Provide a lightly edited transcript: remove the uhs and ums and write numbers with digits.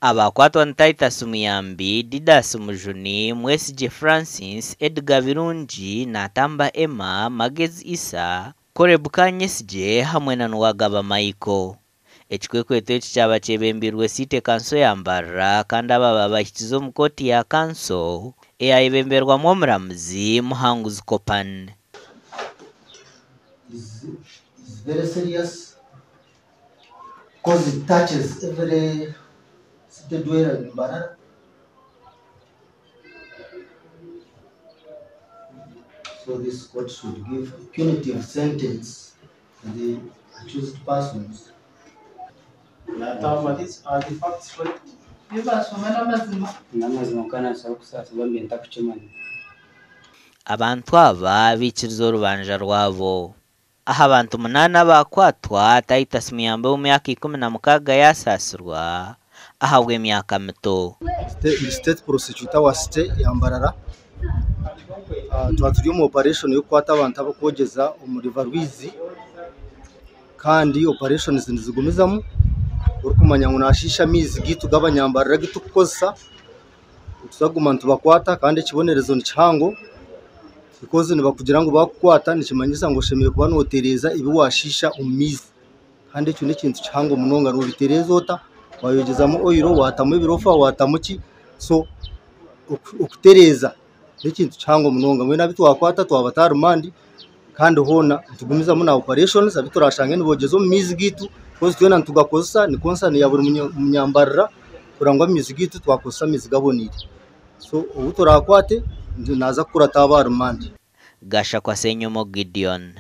Abakwatwa ni Titus Muyambi, Didas Mujuni, Mwesigye Francis, Edgar Birungi, Natamba Emma, Magezi Issa, Caleb Kanyesigye hamwe na Nuwagaba Michael. Ekikwekweto eki kyaba kyebembirwe City Council ya Mbarara kandi aba babahikize omu kooti ya kanso eyayebemberwamu omuramuzi Muhanguzi Kopan. Is very serious because it touches every city dweller in Mbarara. So this court should give a punitive sentence to the accused persons. Natamba, these are the facts correct? Ebi baashoma n'amazima. N'amazima kandi nashaba kusaasirwa mbe ntakukimanya. Abantu aba baikiriza orubanja rwabo. Aha bantu 8 abakwatwa, Titus Muyambi w'emyaka 16 yasaasirwa ahabw'emyaka mito. Ndi state prosecutor wa city ya Mbarara. Tuba turi omu operation y'okukwata abantu abarikwogyeza omu River Rwizi, kandi operations nizigumizamu. Orikumanya ngu nashiisha amaizi gaitu g'abanyambarara agu turikukozesa, nituzaguma nitubakwata kandi ekibonerezo ni kihango, because nibakugira ngu bakukwata nikimanyisa ngu oshemereire kuba notereeza ebi washiisha omu maizi, kandi ekyo n'ekintu kihango munonga. Nobitereeza ota? Wayogyezamu oil, watamu ebirofa, watamu ki? So okutereeza n'ekintu kihango munonga. Mbwenu abu twakwata twabata aha remand, kandi hoona nitugumizamu na operations abu turashange nibogyeza omu maizi gaitu, because twena nitugakozesa, ni concern ya buri munyambarara kureba ngu amaizi gaitu twakozesa amaizi gaboneire. So obu turakwate naza kukurata aba aha remand. Gashakwa Ssenyomo Gideon.